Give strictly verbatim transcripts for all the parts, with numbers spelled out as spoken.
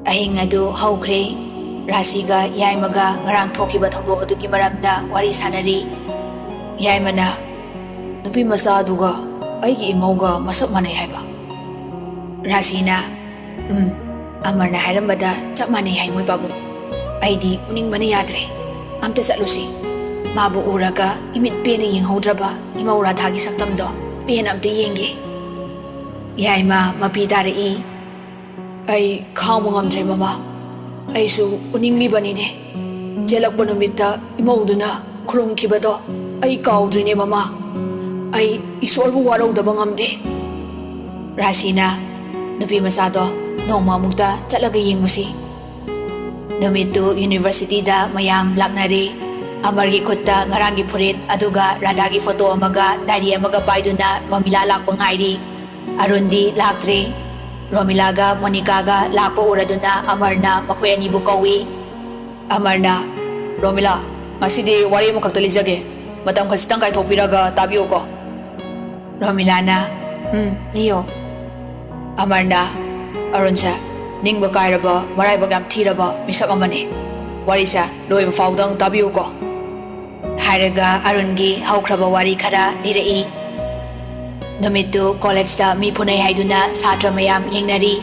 ꯑꯍꯤꯡ ꯑꯗꯨ ꯍꯧꯈ꯭ꯔꯦ꯫ ꯔꯥꯁꯤꯒ ꯌꯥꯏꯃꯒ ꯉꯔꯥꯡ ꯊꯣꯛꯈꯤꯕ ꯊꯧꯗꯣꯛ ꯑꯗꯨꯒꯤ ꯃꯔꯝꯗ ꯋꯥꯔꯤ ꯁꯥꯟꯅꯔꯤ꯫ ꯌꯥꯏꯃꯅ, "ꯅꯨꯄꯤ ꯃꯆꯥꯗꯨꯒ ꯑꯩꯒꯤ ꯏꯃꯧꯒ ꯃꯁꯛ ꯃꯥꯟꯅꯩ ꯍꯥꯏꯕ?" ꯔꯥꯁꯤꯅ, "ꯎꯝ, ꯑꯃꯔꯅ ꯍꯥꯏꯔꯝꯕꯗ ꯆꯞ ꯃꯥꯟꯅꯩ ꯍꯥꯏ ꯃꯣꯏ ꯄꯥꯕꯨꯡ꯫ ꯑꯩꯗꯤ ꯎꯅꯤꯡꯕꯅ ꯌꯥꯗ꯭ꯔꯦ꯫ ꯑꯝꯇ ꯆꯠꯂꯨꯁꯤ꯫ ꯃꯥꯕꯨ ꯎꯔꯒ ꯏꯃꯤꯠ ꯄꯦꯟꯅ ꯌꯦꯡꯍꯧꯗ꯭ꯔꯕ ꯏꯃꯧ ꯔꯥꯙꯥꯒꯤ ꯁꯛꯇꯝꯗꯣ ꯄꯦꯟꯅ ꯑꯝꯇ ꯌꯦꯡꯒꯦ꯫" ꯌꯥꯏꯃ ꯃꯄꯤ ꯇꯥꯔꯛꯏ꯫ "ꯑꯩ ꯈꯥꯡꯕ ꯉꯝꯗ꯭ꯔꯦ ꯃꯃꯥ꯫ ꯑꯩꯁꯨ ꯎꯅꯤꯡꯂꯤꯕꯅꯤꯅꯦ꯫ ꯆꯦꯜꯂꯛꯄ ꯅꯨꯃꯤꯠꯇ ꯏꯃꯧꯗꯨꯅ ꯈꯨꯔꯨꯝꯈꯤꯕꯗꯣ ꯑꯩ ꯀꯥꯎꯗ꯭ꯔꯤꯅꯦ ꯃꯃꯥ꯫ ꯑꯩ ꯏꯁꯣꯔꯕꯨ ꯋꯥꯔꯧꯗꯕ ꯉꯝꯗꯦ꯫" ꯔꯥꯁꯤꯅ, "ꯅꯨꯄꯤ ꯃꯆꯥꯗꯣ ꯅꯣꯡꯃ ꯑꯃꯨꯛꯇ ꯆꯠꯂꯒ ꯌꯦꯡꯉꯨꯁꯤ꯫" ꯅꯨꯃꯤꯠꯇꯨ ꯌꯨꯅꯤꯚꯔꯁꯤꯇꯤꯗ ꯃꯌꯥꯝ ꯂꯥꯛꯅꯔꯦ꯫ ꯑꯃꯔꯒꯤ ꯈꯨꯠꯇ ꯉꯔꯥꯡꯒꯤ ꯐꯨꯔꯤꯠ ꯑꯗꯨꯒ ꯔꯥꯙꯥꯒꯤ ꯐꯣꯇꯣ ꯑꯃꯒ ꯗꯥꯏꯔꯤ ꯑꯃꯒ ꯄꯥꯏꯗꯨꯅ ꯔꯣꯃꯤꯂꯥ ꯂꯥꯛꯄ ꯉꯥꯏꯔꯤ꯫ ꯑꯔꯨꯟꯗꯤ ꯂꯥꯛꯇ꯭ꯔꯦ꯫ ꯔꯣꯃꯤꯂꯥꯒ ꯃꯣꯅꯤꯀꯥꯒ ꯂꯥꯛꯄ ꯎꯔꯗꯨꯅ ꯑꯃꯔꯅ ꯃꯈꯣꯏ ꯑꯅꯤꯕꯨ ꯀꯧꯏ꯫ ꯑꯃꯔꯅ, "ꯔꯣꯃꯤꯂꯥ, ꯉꯁꯤꯗꯤ ꯋꯥꯔꯤ ꯑꯃꯈꯛꯇ ꯂꯤꯖꯒꯦ꯫ ꯃꯇꯝ ꯈꯖꯤꯛꯇꯪ ꯀꯥꯏꯊꯣꯛꯄꯤꯔꯒ ꯇꯥꯕꯤꯌꯨꯀꯣ꯫" ꯔꯣꯃꯤꯂꯥꯅ, "ꯎꯝ, ꯂꯤꯌꯣ꯫" ꯑꯃꯔꯅ, "ꯑꯔꯨꯟꯁꯦ ꯅꯤꯡꯕ ꯀꯥꯏꯔꯕ, ꯃꯔꯥꯏꯕꯛ ꯌꯥꯝ ꯊꯤꯔꯕ ꯃꯤꯁꯛ ꯑꯃꯅꯤ꯫ ꯋꯥꯔꯤꯁꯦ ꯂꯣꯏꯕ ꯐꯥꯎꯗꯪ ꯇꯥꯕꯤꯌꯨꯀꯣ꯫" ꯍꯥꯏꯔꯒ ꯑꯔꯨꯟꯒꯤ ꯍꯧꯈ꯭ꯔꯕ ꯋꯥꯔꯤ ꯈꯔ ꯂꯤꯔꯛꯏ꯫ ꯅꯨꯃꯤꯠꯇꯨ ꯀꯣꯂꯦꯖꯇ ꯃꯤ ꯐꯨꯅꯩ ꯍꯥꯏꯗꯨꯅ ꯁꯥꯇ꯭ꯔ ꯃꯌꯥꯝ ꯌꯦꯡꯅꯔꯤ꯫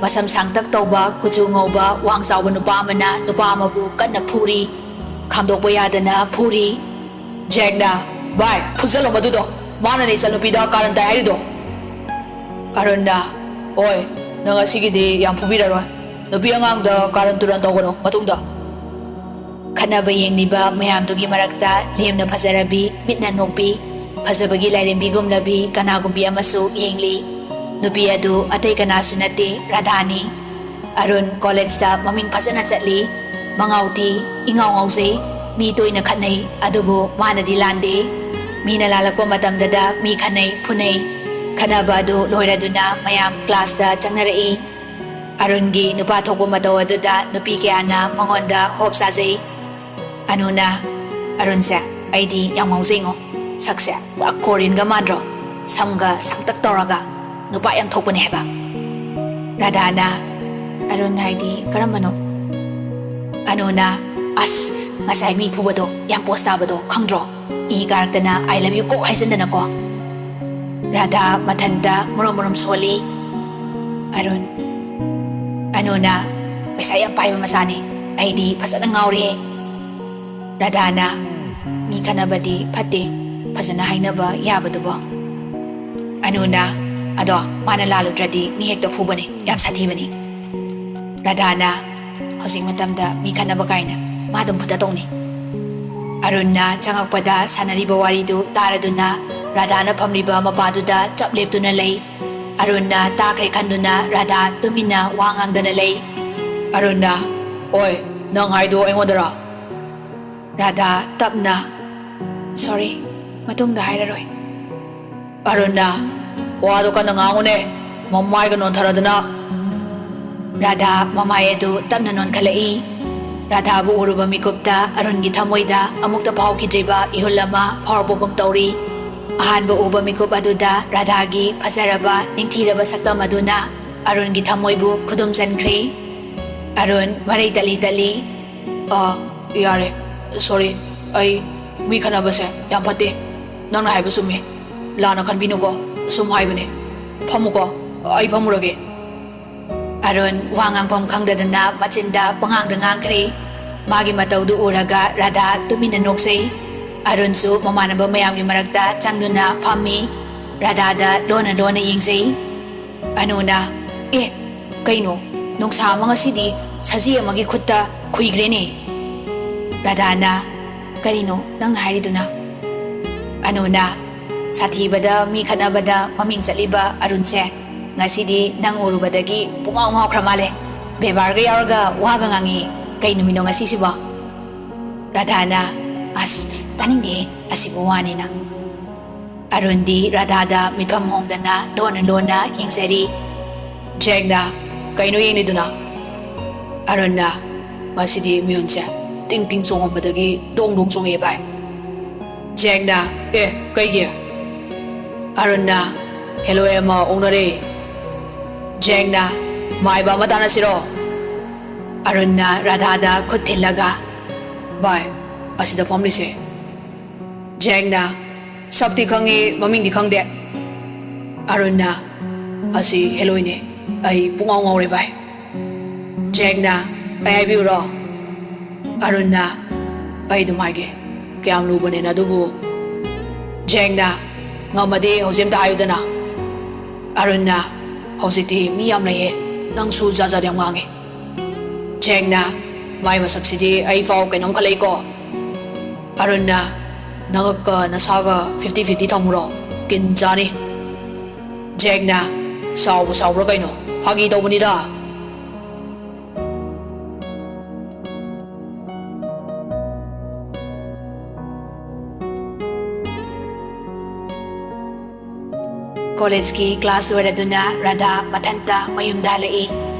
ꯃꯁꯝ ꯁꯥꯡꯇꯛ ꯇꯧꯕ, ꯀꯨꯆꯨ ꯉꯧꯕ, ꯋꯥꯡ ꯆꯥꯎꯕ ꯅꯨꯄꯥ ꯑꯃꯅ ꯅꯨꯄꯥ ꯑꯃꯕꯨ ꯀꯟꯅ ꯐꯨꯔꯤ꯫ ꯈꯥꯝꯗꯣꯛꯄ ꯌꯥꯗꯅ ꯐꯨꯔꯤ꯫ ꯖꯦꯛꯅ, "ꯚꯥꯏ, ꯐꯨꯖꯜꯂꯣ ꯃꯗꯨꯗꯣ꯫ ꯃꯥꯅꯅꯦ ꯏꯆꯟꯅꯨꯄꯤꯗ ꯀꯥꯔꯟ ꯇꯥꯏ ꯍꯥꯏꯔꯤꯗꯣ꯫" ꯑꯔꯨꯟꯅ, "ꯑꯣꯏ, ꯅꯪ ꯉꯁꯤꯒꯤꯗꯤ ꯌꯥꯝ ꯐꯨꯕꯤꯔꯔꯣꯏ꯫ ꯅꯨꯄꯤ ꯑꯉꯥꯡꯗ ꯀꯥꯔꯟ ꯇꯨꯔꯟ ꯇꯧꯒꯅꯨ ꯃꯇꯨꯡꯗ꯫" ꯈꯠꯅꯕ ꯌꯦꯡꯂꯤꯕ ꯃꯌꯥꯝꯗꯨꯒꯤ ꯃꯔꯛꯇ ꯂꯦꯝꯅ ꯐꯖꯔꯕꯤ, ꯃꯤꯠꯅ ꯅꯣꯛꯄꯤ, ꯐꯖꯕꯒꯤ ꯂꯥꯏꯔꯦꯝꯕꯤꯒꯨꯝꯂꯕꯤ ꯀꯅꯥꯒꯨꯝꯕꯤ ꯑꯃꯁꯨ ꯌꯦꯡꯂꯤ꯫ ꯅꯨꯄꯤ ꯑꯗꯨ ꯑꯇꯩ ꯀꯅꯥꯁꯨ ꯅꯠꯇꯦ, ꯔꯥꯙꯥꯅꯤ꯫ ꯑꯔꯨꯟ ꯀꯣꯂꯦꯖꯇ ꯃꯃꯤꯡ ꯐꯖꯅ ꯆꯠꯂꯤ꯫ ꯃꯉꯥꯎꯇꯤ, ꯏꯉꯥꯎ ꯉꯥꯎꯖꯩ꯫ ꯃꯤ ꯇꯣꯏꯅ ꯈꯠꯅꯩ, ꯑꯗꯨꯕꯨ ꯃꯥꯅꯗꯤ ꯂꯥꯟꯗꯦ꯫ ꯃꯤꯅ ꯂꯥꯜꯂꯛꯄ ꯃꯇꯝꯗꯗ ꯃꯤ ꯈꯠꯅꯩ, ꯐꯨꯅꯩ꯫ ꯈꯠꯅꯕ ꯑꯗꯨ ꯂꯣꯏꯔꯗꯨꯅ ꯃꯌꯥꯝ ꯀ꯭ꯂꯥꯁꯇ ꯆꯪꯅꯔꯛꯏ꯫ ꯑꯔꯨꯟꯒꯤ ꯅꯨꯄꯥ ꯊꯣꯛꯄ ꯃꯇꯧ ꯑꯗꯨꯗ ꯅꯨꯄꯤ ꯀꯌꯥꯅ ꯃꯉꯣꯟꯗ ꯍꯣꯞ ꯆꯥꯖꯩ꯫ ꯑꯅꯨꯅ, "ꯑꯔꯨꯟꯁꯦ ꯑꯩꯗꯤ ꯌꯥꯝ ꯉꯥꯎꯖꯩꯉꯣ꯫ ꯁꯛꯁꯦ ꯄꯨꯔꯥ ꯀꯣꯔꯤꯌꯟꯒ ꯃꯥꯟꯗ꯭ꯔꯣ? ꯁꯝꯒ ꯁꯥꯡꯇꯛ ꯇꯧꯔꯒ ꯅꯨꯄꯥ ꯌꯥꯝ ꯊꯣꯛꯄꯅꯦ ꯍꯥꯏꯕ꯫" ꯔꯥꯙꯥꯅ, ꯑꯔꯨꯟ ꯍꯥꯏꯗꯤ ꯀꯔꯝꯕꯅꯣ? ꯑꯅꯨꯅ, ꯑꯁ, ꯉꯁꯥꯏ ꯃꯤ ꯐꯨꯕꯗꯣ, ꯌꯥꯝ ꯄꯣꯁ ꯇꯥꯕꯗꯣ ꯈꯪꯗ꯭ꯔꯣ? ꯏ ꯀꯥꯔꯛꯇꯅ "I love you" ꯀꯣꯛ ꯍꯥꯏꯖꯟꯗꯅꯀꯣ꯫ ꯔꯥꯙꯥ ꯃꯊꯟꯇ ꯃꯨꯔꯨꯝ ꯃꯨꯔꯨꯝ ꯁꯣꯜꯂꯤ꯫ ꯑꯔꯨꯟ, ꯑꯅꯨꯅ, ꯄꯩꯁꯥ ꯌꯥꯝ ꯄꯥꯏꯕ ꯃꯆꯥꯅꯤ, ꯑꯩꯗꯤ ꯐꯖꯅ ꯉꯥꯎꯔꯦꯍꯦ꯫ ꯔꯥꯙꯥꯅ, ꯃꯤ ꯈꯠꯅꯕꯗꯤ ꯐꯠꯇꯦ, ꯐꯖꯅ ꯍꯥꯏꯅꯕ ꯌꯥꯕꯗꯨꯕꯣ꯫ ꯑꯅꯨꯅ, ꯑꯗꯣ ꯃꯥꯅ ꯂꯥꯜꯂꯨꯗ꯭ꯔꯗꯤ ꯃꯤ ꯍꯦꯛꯇ ꯐꯨꯕꯅꯤ, ꯌꯥꯝ ꯁꯥꯊꯤꯕꯅꯤ꯫ ꯔꯥꯙꯥꯅ, ꯍꯧꯖꯤꯛ ꯃꯇꯝꯗ ꯃꯤ ꯈꯠꯅꯕ ꯀꯥꯏꯅ, ꯃꯥ ꯑꯗꯨꯝ ꯐꯨꯗ ꯇꯧꯅꯤ꯫ ꯑꯔꯨꯟꯅ ꯆꯪꯉꯛꯄꯗ ꯁꯥꯟꯅꯔꯤꯕ ꯋꯥꯔꯤꯗꯨ ꯇꯥꯔꯗꯨꯅ ꯔꯥꯙꯥꯅ ꯐꯝꯂꯤꯕ ꯃꯄꯥꯗꯨꯗ ꯆꯞ ꯂꯦꯞꯇꯨꯅ ꯂꯩ꯫ ꯑꯔꯨꯟꯅ ꯇꯥꯈ꯭ꯔꯦ ꯈꯟꯗꯨꯅ ꯔꯥꯙꯥ ꯇꯨꯃꯤꯟꯅ ꯋꯥ ꯉꯥꯡꯗꯅ ꯂꯩ꯫ ꯑꯔꯨꯟꯅ, ꯑꯣꯏ, ꯅꯪ ꯍꯥꯏꯗꯣ ꯑꯩꯉꯣꯟꯗꯔꯣ? ꯔꯥꯙꯥ ꯇꯞꯅ, ꯁꯣꯔꯤ, ꯃꯇꯨꯡꯗ ꯍꯥꯏꯔꯔꯣꯏ꯫ ꯑꯔꯨꯟꯅ, ꯋꯥꯗꯣ ꯀꯟꯅ ꯉꯥꯡꯉꯨꯅꯦ, ꯃꯃꯥꯏꯒ ꯅꯣꯟꯊꯔꯗꯅ꯫ ꯔꯥꯙꯥ ꯃꯃꯥꯏ ꯑꯗꯨ ꯇꯞꯅ ꯅꯣꯟꯈꯠꯂꯛꯏ꯫ ꯔꯥꯙꯥꯕꯨ ꯎꯔꯨꯕ ꯃꯤꯀꯨꯞꯇ ꯑꯔꯨꯟꯒꯤ ꯊꯃꯣꯏꯗ ꯑꯃꯨꯛꯇ ꯐꯥꯎꯈꯤꯗ꯭ꯔꯤꯕ ꯏꯍꯨꯜ ꯑꯃ ꯐꯥꯎꯔꯛꯄꯒꯨꯝ ꯇꯧꯔꯤ꯫ ꯑꯍꯥꯟꯕ ꯎꯕ ꯃꯤꯀꯨꯞ ꯑꯗꯨꯗ ꯔꯥꯙꯥꯒꯤ ꯐꯖꯔꯕ ꯅꯤꯡꯊꯤꯔꯕ ꯁꯛꯇꯝ ꯑꯗꯨꯅ ꯑꯔꯨꯟꯒꯤ ꯊꯃꯣꯏꯕꯨ ꯈꯨꯗꯨꯝ ꯆꯟꯈ꯭ꯔꯦ꯫ ꯑꯔꯨꯟ ꯃꯔꯩ ꯇꯠꯂꯤ ꯇꯠꯂꯤ, ꯑꯥ, ꯌꯥꯔꯦ, ꯁꯣꯔꯤ, ꯑꯩ ꯃꯤ ꯈꯠꯅꯕꯁꯦ ꯌꯥꯝ ꯐꯠꯇꯦ꯫ ꯅꯪꯅ ꯍꯥꯏꯕ ꯆꯨꯝꯃꯤ꯫ ꯂꯥꯟꯅ ꯈꯟꯕꯤꯅꯨꯀꯣ, ꯁꯨꯝ ꯍꯥꯏꯕꯅꯦ꯫ ꯐꯝꯃꯨꯀꯣ, ꯑꯩ ꯐꯝꯃꯨꯔꯒꯦ꯫ ꯑꯔꯨꯟ ꯋꯥ ꯉꯥꯡꯐꯝ ꯈꯪꯗꯗꯅ ꯃꯆꯤꯟꯗ ꯄꯉꯥꯡꯗ ꯉꯥꯡꯈ꯭ꯔꯦ꯫ ꯃꯥꯒꯤ ꯃꯇꯧꯗꯨ ꯎꯔꯒ ꯔꯥꯙꯥ ꯇꯨꯃꯤꯟꯅ ꯅꯣꯛꯆꯩ꯫ ꯑꯔꯨꯟꯁꯨ ꯃꯃꯥꯟꯅꯕ ꯃꯌꯥꯝꯒꯤ ꯃꯔꯛꯇ ꯆꯪꯗꯨꯅ ꯐꯝꯃꯤ꯫ ꯔꯥꯙꯥꯗ ꯂꯣꯟꯅ ꯂꯣꯟꯅ ꯌꯦꯡꯖꯩ꯫ ꯑꯅꯨꯅ, ꯑꯦ, ꯀꯩꯅꯣ, ꯅꯨꯡꯁꯥ ꯑꯃ ꯉꯁꯤꯗꯤ ꯁꯖꯤ ꯑꯃꯒꯤ ꯈꯨꯠꯇ ꯈꯨꯏꯈ꯭ꯔꯦꯅꯦ꯫ ꯔꯥꯙꯥꯅ, ꯀꯔꯤꯅꯣ ꯅꯪꯅ ꯍꯥꯏꯔꯤꯗꯨꯅ? ꯑꯅꯨꯅ, ꯁꯥꯊꯤꯕꯗ ꯃꯤ ꯈꯠꯅꯕꯗ ꯃꯃꯤꯡ ꯆꯠꯂꯤꯕ ꯑꯔꯨꯟꯁꯦ ꯉꯁꯤꯗꯤ ꯅꯪ ꯎꯔꯨꯕꯗꯒꯤ ꯄꯨꯡꯉꯥꯎ ꯉꯥꯎꯈ꯭ꯔ ꯃꯥꯜꯂꯦ꯫ ꯕꯦꯕꯥꯔꯒ ꯌꯥꯎꯔꯒ ꯋꯥꯒ ꯉꯥꯡꯉꯤ꯫ ꯀꯩ ꯅꯨꯃꯤꯠꯅꯣ ꯉꯁꯤꯁꯤꯕꯣ? ꯔꯥꯙꯥꯅ, ꯑꯁ, ꯇꯥꯅꯤꯡꯗꯦ ꯑꯁꯤꯕꯨ ꯋꯥꯅꯤꯅ꯫ ꯑꯔꯨꯟꯗꯤ ꯔꯥꯙꯥꯗ ꯃꯤꯠꯐꯝ ꯍꯣꯡꯗꯅ ꯂꯣꯟꯅ ꯂꯣꯟꯅ ꯌꯦꯡꯖꯔꯤ꯫ ꯖꯦꯛꯅ, ꯀꯩꯅꯣ ꯌꯦꯡꯂꯤꯗꯨꯅ? ꯑꯔꯨꯟꯅ, ꯉꯁꯤꯗꯤ ꯃꯤꯍꯨꯟꯁꯦ ꯇꯤꯡ ꯇꯤꯡ ꯆꯣꯡꯉꯝꯕꯗꯒꯤ ꯗꯣꯡ ꯗꯣꯡ ꯆꯣꯡꯉꯛꯑꯦ ꯚꯥꯏ꯫ ꯖꯦꯛꯅ, ꯑꯦ, ꯀꯩꯒꯤ? ꯑꯔꯨꯟꯅ, ꯍꯦꯂꯣꯏ ꯑꯃ ꯑꯣꯛꯅꯔꯦ꯫ ꯖꯦꯛꯅ, ꯃꯥꯏꯕ ꯑꯃ ꯇꯥꯟꯅꯁꯤꯔꯣ? ꯑꯔꯨꯟꯅ ꯔꯥꯙꯥꯗ ꯈꯨꯠ ꯊꯤꯜꯂꯒ, ꯚꯥꯏ, ꯑꯁꯤꯗ ꯐꯝꯂꯤꯁꯦ꯫ ꯖꯦꯛꯅ, ꯁꯛꯇꯤ ꯈꯪꯉꯤ, ꯃꯃꯤꯡꯗꯤ ꯈꯪꯗꯦ꯫ ꯑꯔꯨꯟꯅ, ꯑꯁꯤ ꯍꯦꯂꯣꯏꯅꯦ, ꯑꯩ ꯄꯨꯡꯉꯥꯎ ꯉꯥꯎꯔꯦ ꯚꯥꯏ꯫ ꯖꯦꯛꯅ, ꯑꯩ ꯍꯥꯏꯕꯤꯌꯨꯔꯣ? ꯑꯔꯨꯟꯅ, ꯑꯩ ꯑꯗꯨꯝ ꯍꯥꯏꯒꯦ, ꯀꯌꯥꯝ ꯂꯨꯕꯅꯦꯅ ꯑꯗꯨꯕꯨ? ꯖꯦꯛꯅ, ꯉꯝꯃꯗꯤ ꯍꯧꯖꯤꯛ ꯑꯝꯇ ꯍꯥꯏꯌꯨꯗꯅ꯫ ꯑꯔꯨꯟꯅ, ꯍꯧꯖꯤꯛꯇꯤ ꯃꯤ ꯌꯥꯝ ꯂꯩꯌꯦ, ꯅꯪꯁꯨ ꯖꯥꯠ ꯖꯥꯠ ꯌꯥꯝ ꯉꯥꯡꯉꯦ꯫ ꯖꯦꯛꯅ, ꯃꯥꯏ ꯃꯁꯛꯁꯤꯗꯤ ꯑꯩ ꯐꯥꯎ ꯀꯩꯅꯣꯝ ꯈꯜꯂꯛꯏꯀꯣ꯫ ꯑꯔꯨꯟꯅ, ꯅꯉꯛꯀ ꯅꯁꯥꯒ fifty fifty ꯊꯝꯃꯨꯔꯣ, ꯀꯤꯟ ꯆꯥꯅꯤ꯫ ꯖꯦꯛꯅ, ꯁꯥꯎꯕꯨ ꯁꯥꯎꯕ꯭ꯔꯥ ꯀꯩꯅꯣ, ꯐꯥꯒꯤ ꯇꯧꯕꯅꯤꯗ꯫ ꯀꯣꯂꯦꯖꯀꯤ ꯀ꯭ꯂꯥꯁ ꯂꯣꯏꯔꯗꯨꯅ ꯔꯥꯙꯥ ꯃꯊꯟꯇ ꯃꯌꯨꯝꯗ ꯍꯜꯂꯛꯏ꯫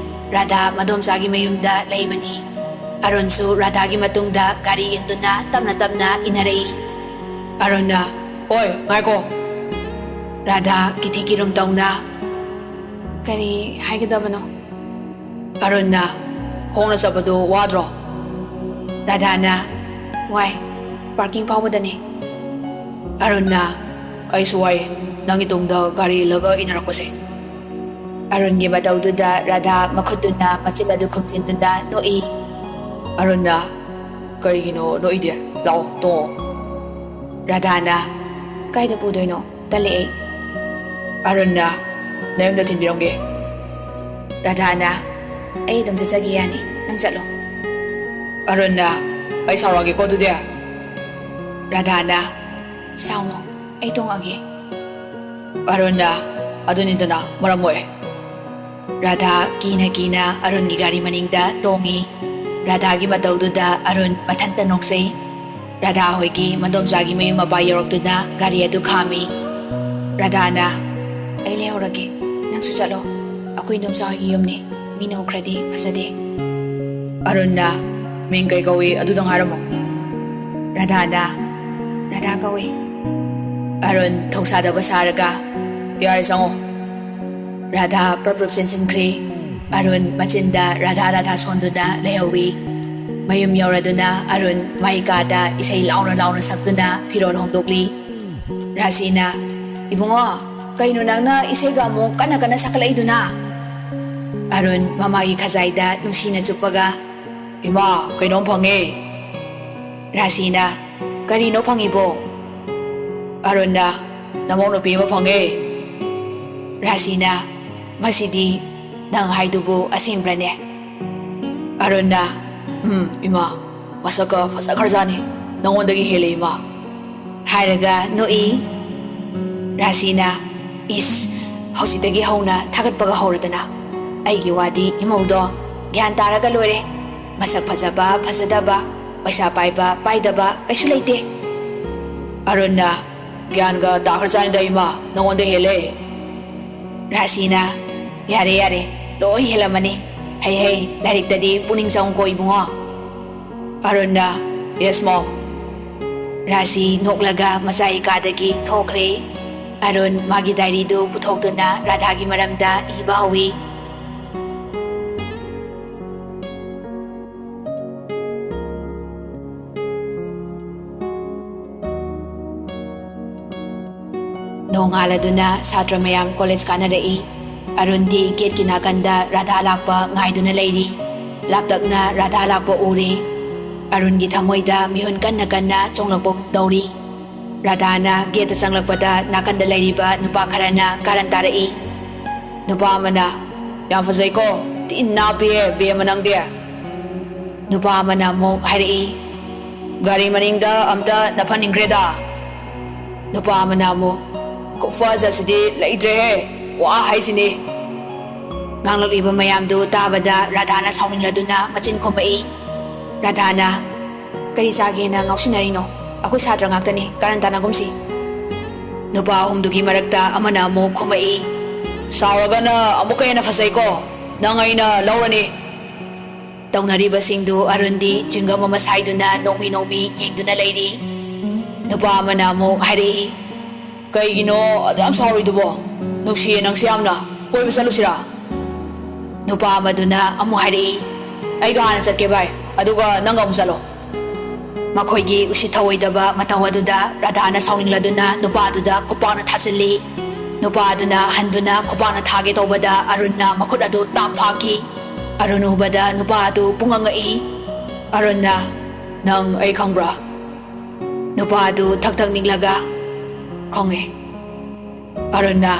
ꯔꯥꯙꯥ ꯃꯗꯣꯝꯆꯥꯒꯤ ꯃꯌꯨꯝꯗ ꯂꯩꯕꯅꯤ꯫ ꯑꯔꯨꯟꯁꯨ ꯔꯥꯙꯥꯒꯤ ꯃꯇꯨꯡꯗ ꯒꯥꯔꯤ ꯏꯟꯗꯨꯅ ꯇꯞꯅ ꯇꯞꯅ ꯏꯟꯅꯔꯛꯏ꯫ ꯑꯔꯨꯟꯅ, "ꯑꯣꯏ, ꯉꯥꯏꯈꯣ!" ꯔꯥꯙꯥ ꯀꯤꯊꯤ ꯀꯤꯔꯨꯝ ꯇꯧꯅ, "ꯀꯔꯤ ꯍꯥꯏꯒꯗꯕꯅꯣ?" ꯑꯔꯨꯟꯅ, "ꯈꯣꯡꯅ ꯆꯠꯄꯗꯨ ꯋꯥꯗ꯭ꯔꯣ?" ꯔꯥꯙꯥꯅ, "ꯋꯥꯏ, ꯄꯥꯔꯀꯤꯡ ꯐꯥꯎꯕꯗꯅꯦ꯫" ꯑꯔꯨꯟꯅ, "ꯑꯩꯁꯨ ꯋꯥꯏ, ꯅꯪꯒꯤ ꯇꯨꯡꯗ ꯒꯥꯔꯤ ꯏꯜꯂꯒ ꯏꯟꯅꯔꯛꯄꯁꯦ꯫" ꯑꯔꯨꯟꯒꯤ ꯃꯇꯧꯗꯨꯗ ꯔꯥꯙꯥ ꯃꯈꯨꯠꯇꯨꯅ ꯃꯆꯤꯟ ꯑꯗꯨ ꯈꯨꯝꯖꯤꯟꯗꯨꯅ ꯅꯣꯛꯏ꯫ ꯑꯔꯨꯟꯅ, "ꯀꯔꯤꯒꯤꯅꯣ ꯅꯣꯛꯏꯗꯤ? ꯂꯥꯛꯑꯣ, ꯇꯣꯡꯉꯣ꯫" ꯔꯥꯙꯥꯅ, "ꯀꯥꯏꯗ ꯄꯨꯗꯣꯏꯅꯣ? ꯇꯜꯂꯦ ꯑꯩ꯫" ꯑꯔꯨꯟꯅ, "ꯅꯌꯨꯝꯗ ꯊꯤꯟꯕꯤꯔꯝꯒꯦ꯫" ꯔꯥꯙꯥꯅ, "ꯑꯩ ꯑꯗꯨꯝ ꯆꯠꯆꯒꯦ, ꯌꯥꯅꯤ, ꯅꯪ ꯆꯠꯂꯣ꯫" ꯑꯔꯨꯟꯅ, "ꯑꯩ ꯁꯥꯎꯔꯛꯑꯒꯦꯀꯣ ꯑꯗꯨꯗꯤ꯫" ꯔꯥꯙꯥꯅ, "ꯁꯥꯎꯅꯣ, ꯑꯩ ꯇꯣꯡꯉꯒꯦ꯫" ꯑꯔꯨꯟꯅ, "ꯑꯗꯨꯅꯤꯗꯅ ꯃꯔꯝ ꯃꯣꯛꯑꯦ꯫" ꯔꯥꯙꯥ ꯀꯤꯅ ꯀꯤꯅ ꯑꯔꯨꯟꯒꯤ ꯒꯥꯔꯤ ꯃꯅꯤꯡꯗ ꯇꯣꯡꯉꯤ꯫ ꯔꯥꯙꯥꯒꯤ ꯃꯇꯧꯗꯨꯗ ꯑꯔꯨꯟ ꯃꯊꯟꯇ ꯅꯣꯛꯆꯩ꯫ ꯔꯥꯙꯥ ꯍꯣꯏꯒꯤ ꯃꯗꯣꯝꯆꯥꯒꯤ ꯃꯌꯨꯝ ꯃꯄꯥ ꯌꯧꯔꯛꯇꯨꯅ ꯒꯥꯔꯤ ꯑꯗꯨ ꯈꯥꯝꯃꯤ꯫ ꯔꯥꯙꯥꯅ, "ꯑꯩ ꯂꯩꯍꯧꯔꯒꯦ, ꯅꯪꯁꯨ ꯆꯠꯂꯣ꯫ ꯑꯩꯈꯣꯏ ꯏꯗꯣꯝꯆꯥ ꯍꯣꯏꯒꯤ ꯌꯨꯝꯅꯤ, ꯃꯤꯅ ꯎꯈ꯭ꯔꯗꯤ ꯐꯖꯗꯦ꯫" ꯑꯔꯨꯟꯅ, "ꯃꯤꯡ ꯀꯩ ꯀꯧꯏ ꯑꯗꯨꯗꯪ ꯍꯥꯏꯔꯝꯃꯣ꯫" ꯔꯥꯙꯥꯅ, "ꯔꯥꯙꯥ ꯀꯧꯏ꯫" ꯑꯔꯨꯟ ꯊꯧꯁꯥꯗꯕ ꯁꯥꯔꯒ, "ꯌꯥꯔꯦ, ꯆꯪꯉꯣ꯫" ꯔꯥꯙꯥ ꯄ꯭ꯔꯞ ꯄ꯭ꯔꯞ ꯆꯦꯟꯁꯤꯟꯈ꯭ꯔꯦ꯫ ꯑꯔꯨꯟ ꯃꯆꯤꯟꯗ ꯔꯥꯙꯥ ꯔꯥꯙꯥ ꯁꯣꯟꯗꯨꯅ ꯂꯩꯍꯧꯏ꯫ ꯃꯌꯨꯝ ꯌꯧꯔꯗꯨꯅ ꯑꯔꯨꯟ ꯃꯥꯏ ꯀꯥꯗ ꯏꯁꯩ ꯂꯥꯎꯅ ꯂꯥꯎꯅ ꯁꯛꯇꯨꯅ ꯐꯤꯔꯣꯜ ꯍꯣꯡꯗꯣꯛꯂꯤ꯫ ꯔꯥꯁꯤꯅ, "ꯏꯕꯨꯡꯉꯣ, ꯀꯩꯅꯣ ꯅꯪꯅ ꯏꯁꯩꯒ ꯑꯃꯨꯛ ꯀꯟꯅ ꯀꯟꯅ ꯁꯛꯀꯠꯂꯛꯏꯗꯨꯅ?" ꯑꯔꯨꯟ ꯃꯃꯥꯒꯤ ꯈꯖꯥꯏꯗ ꯅꯨꯡꯁꯤꯅ ꯆꯨꯞꯄꯒ, "ꯏꯃꯥ, ꯀꯩꯅꯣꯝ ꯐꯪꯉꯦ꯫" ꯔꯥꯁꯤꯅ, "ꯀꯔꯤꯅꯣ ꯐꯪꯉꯤꯕꯣ?" ꯑꯔꯨꯟꯅ, "ꯅꯃꯧ ꯅꯨꯄꯤ ꯑꯃ ꯐꯪꯉꯦ꯫" ꯔꯥꯁꯤꯅ, "ꯃꯁꯤꯗꯤ ꯅꯪ ꯍꯥꯏꯗꯨꯕꯨ ꯑꯁꯦꯡꯕ꯭ꯔꯅꯦ?" ꯑꯔꯨꯟꯅ, "ꯎꯝ, ꯏꯃꯥ, ꯃꯁꯛꯀ ꯐꯖꯈ꯭ꯔꯖꯥꯠꯅꯤ꯫ ꯅꯉꯣꯟꯗꯒꯤ ꯍꯦꯜꯂꯦ, ꯏꯃꯥ꯫" ꯍꯥꯏꯔꯒ ꯅꯣꯛꯏ꯫ ꯔꯥꯁꯤꯅ, "ꯏꯁ, ꯍꯧꯖꯤꯛꯇꯒꯤ ꯍꯧꯅ ꯊꯥꯒꯠꯄꯒ ꯍꯧꯔꯗꯅ꯫ ꯑꯩꯒꯤ ꯋꯥꯗꯤ ꯏꯃꯧꯗꯣ ꯒ꯭ꯌꯥꯟ ꯇꯥꯔꯒ ꯂꯣꯏꯔꯦ꯫ ꯃꯁꯛ ꯐꯖꯕ ꯐꯖꯗꯕ, ꯄꯩꯁꯥ ꯄꯥꯏꯕ ꯄꯥꯏꯗꯕ ꯀꯩꯁꯨ ꯂꯩꯇꯦ꯫" ꯑꯔꯨꯟꯅ, "ꯒ꯭ꯌꯥꯟꯒ ꯇꯥꯈ꯭ꯔꯖꯥꯠꯅꯤꯗ ꯏꯃꯥ, ꯅꯉꯣꯟꯗ ꯍꯦꯜꯂꯦ꯫" ꯔꯥꯁꯤꯅ, "ꯌꯥꯔꯦ ꯌꯥꯔꯦ, ꯂꯣꯏ ꯍꯦꯜꯂꯝꯃꯅꯤ꯫ ꯍꯩ ꯍꯩ, ꯂꯥꯏꯔꯤꯛꯇꯗꯤ ꯄꯨꯛꯅꯤꯡ ꯆꯪꯉꯨꯀꯣ ꯏꯕꯨꯡꯉꯣ꯫" ꯑꯔꯨꯟꯅ, "Yes, mom꯫" ꯔꯥꯁꯤ ꯅꯣꯛꯂꯒ ꯃꯆꯥꯒꯤ ꯀꯥꯗꯒꯤ ꯊꯣꯛꯈ꯭ꯔꯦ꯫ ꯑꯔꯨꯟ ꯃꯥꯒꯤ ꯗꯥꯏꯔꯤꯗꯨ ꯄꯨꯊꯣꯛꯇꯨꯅ ꯔꯥꯙꯥꯒꯤ ꯃꯔꯝꯗ ꯏꯕ ꯍꯧꯏ꯫ ꯅꯣꯡꯉꯥꯜꯂꯗꯨꯅ ꯁꯥꯇ꯭ꯔ ꯃꯌꯥꯝ ꯀꯣꯂꯦꯖ ꯀꯥꯅꯔꯛꯏ꯫ ꯑꯔꯨꯟꯗꯤ ꯒꯦꯠꯀꯤ ꯅꯥꯀꯟꯗ ꯔꯥꯙꯥ ꯂꯥꯛꯄ ꯉꯥꯏꯗꯨꯅ ꯂꯩꯔꯤ꯫ ꯂꯥꯞꯇꯛꯅ ꯔꯥꯙꯥ ꯂꯥꯛꯄ ꯎꯔꯦ꯫ ꯑꯔꯨꯟꯒꯤ ꯊꯃꯣꯏꯗ ꯃꯤꯍꯨꯟ ꯀꯟꯅ ꯀꯟꯅ ꯆꯣꯡꯂꯛꯄꯒꯨꯝ ꯇꯧꯔꯤ꯫ ꯔꯥꯙꯥꯅ ꯒꯦꯠꯇ ꯆꯪꯂꯛꯄꯗ ꯅꯥꯀꯟꯗ ꯂꯩꯔꯤꯕ ꯅꯨꯄꯥ ꯈꯔꯅ ꯀꯥꯔꯟ ꯇꯥꯔꯛꯏ꯫ ꯅꯨꯄꯥ ꯑꯃꯅ, "ꯌꯥꯝ ꯐꯖꯩꯀꯣ, ꯊꯤ ꯅꯥꯞꯄꯤꯍꯦ ꯕꯦꯝꯃ ꯅꯪꯗꯤ꯫" ꯅꯨꯄꯥ ꯑꯃꯅ ꯑꯃꯨꯛ ꯍꯥꯏꯔꯛꯏ, "ꯒꯥꯔꯤ ꯃꯅꯤꯡꯗ ꯑꯝꯇ ꯅꯐꯟꯅꯤꯡꯈ꯭ꯔꯦꯗ꯫" ꯅꯨꯄꯥ ꯑꯃꯅ ꯑꯃꯨꯛ, "ꯈꯨꯐꯖꯁꯤꯗꯤ ꯂꯩꯇ꯭ꯔꯦꯍꯦ, ꯋꯥ ꯍꯥꯏꯁꯤꯅꯤ꯫" ꯉꯥꯡꯂꯛꯂꯤꯕ ꯃꯌꯥꯝꯗꯨ ꯇꯥꯕꯗ ꯔꯥꯙꯥꯅ ꯁꯥꯎꯅꯤꯡꯂꯗꯨꯅ ꯃꯆꯤꯟ ꯈꯨꯝꯃꯛꯏ꯫ ꯔꯥꯙꯥꯅ, "ꯀꯔꯤ ꯆꯥꯒꯦꯅ ꯉꯥꯎꯁꯤꯟꯅꯔꯤꯅꯣ? ꯑꯩꯈꯣꯏ ꯁꯥꯇ꯭ꯔ ꯉꯥꯛꯇꯅꯤ, ꯀꯥꯔꯟ ꯇꯥꯅꯒꯨꯝꯁꯤ꯫" ꯅꯨꯄꯥ ꯑꯍꯨꯝꯗꯨꯒꯤ ꯃꯔꯛꯇ ꯑꯃꯅ ꯑꯃꯨꯛ ꯈꯨꯝꯃꯛꯏ, "ꯁꯥꯎꯔꯒꯅ ꯑꯃꯨꯛꯀ ꯍꯦꯟꯅ ꯐꯖꯩꯀꯣ, ꯅꯪ ꯑꯩꯅ ꯂꯧꯔꯅꯤ꯫" ꯇꯧꯅꯔꯤꯕꯁꯤꯡꯗꯨ ꯑꯔꯨꯟꯗꯤ ꯆ꯭ꯋꯤꯡꯒꯝ ꯑꯃ ꯁꯥꯏꯗꯨꯅ ꯅꯣꯛꯃꯤ ꯅꯣꯛꯃꯤ ꯌꯦꯡꯗꯨꯅ ꯂꯩꯔꯤ꯫ ꯅꯨꯄꯥ ꯑꯃꯅ ꯑꯃꯨꯛ ꯍꯥꯏꯔꯛꯏ, "ꯀꯩꯒꯤꯅꯣ ꯑꯗꯨ ꯌꯥꯝ ꯁꯥꯎꯔꯤꯗꯨꯕꯣ? ꯅꯨꯡꯁꯤꯌꯦ ꯅꯪꯁꯦ ꯌꯥꯝꯅ꯫ ꯀꯣꯏꯕ ꯆꯠꯂꯨꯁꯤꯔꯥ?" ꯅꯨꯄꯥ ꯑꯃꯗꯨꯅ ꯑꯃꯨꯛ ꯍꯥꯏꯔꯛꯏ, "ꯑꯩꯒ ꯍꯥꯟꯅ ꯆꯠꯀꯦ ꯚꯥꯏ, ꯑꯗꯨꯒ ꯅꯪꯒ ꯑꯃꯨꯛ ꯆꯠꯂꯣ"꯫ ꯃꯈꯣꯏꯒꯤ ꯎꯁꯤꯠ ꯊꯑꯣꯏꯗꯕ ꯃꯇꯧ ꯑꯗꯨꯗ ꯔꯥꯙꯥꯅ ꯁꯥꯎꯅꯤꯡꯂꯗꯨꯅ ꯅꯨꯄꯥꯗꯨꯗ ꯈꯨꯄꯥꯛꯅ ꯊꯥꯖꯤꯜꯂꯤ꯫ ꯅꯨꯄꯥꯗꯨꯅ ꯍꯟꯗꯨꯅ ꯈꯨꯄꯥꯛꯅ ꯊꯥꯒꯦ ꯇꯧꯕꯗ ꯑꯔꯨꯟꯅ ꯃꯈꯨꯠ ꯑꯗꯨ ꯇꯥꯞ ꯐꯥꯈꯤ꯫ ꯑꯔꯨꯟ ꯎꯕꯗ ꯅꯨꯄꯥ ꯑꯗꯨ ꯄꯨꯡꯉꯛ ꯉꯛꯏ꯫ ꯑꯔꯨꯟꯅ, "ꯅꯪ ꯑꯩ ꯈꯪꯕ꯭ꯔꯥ?" ꯅꯨꯄꯥ ꯑꯗꯨ ꯊꯛ ꯊꯛ ꯅꯤꯛꯂꯒ, "ꯈꯪꯉꯦ"꯫ ꯑꯔꯨꯟꯅ,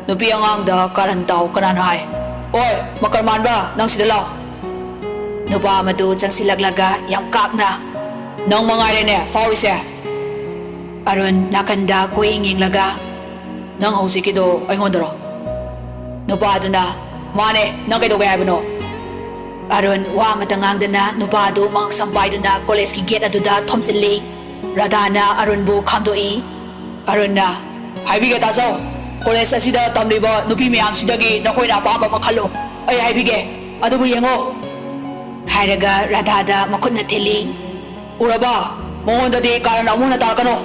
"ꯅꯨꯄꯤ ꯑꯉꯥꯡꯗ ꯀꯥꯔꯟ ꯇꯥꯎ ꯀꯅꯥꯅ ꯍꯥꯏ? ꯑꯣꯏ, ꯃꯀꯔ ꯃꯥꯟꯕ, ꯅꯪ ꯁꯤꯗ ꯂꯥꯎ"꯫ ꯅꯨꯄꯥ ꯑꯃꯗꯨ ꯆꯪꯁꯤꯜꯂꯛꯂꯒ ꯌꯥꯝ ꯀꯥꯛꯅ, "ꯅꯪ ꯃꯉꯥꯏꯔꯦꯅꯦ ꯐꯥꯎꯔꯤꯁꯦ"꯫ ꯑꯔꯨꯟ ꯅꯥꯀꯟꯗ ꯀꯣꯏꯌꯦꯡ ꯌꯦꯡꯂꯒ, "ꯅꯪ ꯍꯧꯖꯤꯛꯀꯤꯗꯣ ꯑꯩꯉꯣꯟꯗꯔꯣ?" ꯅꯨꯄꯥꯗꯨꯅ, "ꯃꯥꯅꯦ, ꯅꯪ ꯀꯩꯗꯧꯒꯦ ꯍꯥꯏꯕꯅꯣ?" ꯑꯔꯨꯟ ꯋꯥ ꯑꯃꯇ ꯉꯥꯡꯗꯅ ꯅꯨꯄꯥ ꯑꯗꯨ ꯃꯉꯛꯁꯝ ꯄꯥꯏꯗꯨꯅ ꯀꯣꯂꯦꯖꯀꯤ ꯒꯦꯠ ꯑꯗꯨꯗ ꯊꯣꯝꯖꯤꯜꯂꯤ꯫ ꯔꯥꯙꯥꯅ ꯑꯔꯨꯟꯕꯨ ꯈꯥꯝꯗꯣꯛꯏ꯫ ꯑꯔꯨꯟꯅ, "ꯍꯥꯏꯕꯤꯒꯦ ꯇꯥꯖꯧ, ꯀꯣꯂꯦꯖ ꯑꯁꯤꯗ ꯇꯝꯂꯤꯕ ꯅꯨꯄꯤ ꯃꯌꯥꯝꯁꯤꯗꯒꯤ ꯅꯈꯣꯏꯅ ꯑꯄꯥꯝꯕ ꯑꯃ ꯈꯜꯂꯨ꯫ ꯑꯩ ꯍꯥꯏꯕꯤꯒꯦ, ꯑꯗꯨꯕꯨ ꯌꯦꯡꯉꯨ"꯫ ꯍꯥꯏꯔꯒ ꯔꯥꯙꯥꯗ ꯃꯈꯨꯠꯅ ꯊꯤꯜꯂꯤ꯫ "ꯎꯔꯕ? ꯃꯉꯣꯟꯗꯗꯤ ꯀꯥꯔꯟ ꯑꯃꯨꯛ ꯍꯟꯅ ꯇꯥꯔꯛꯀꯅꯨ"꯫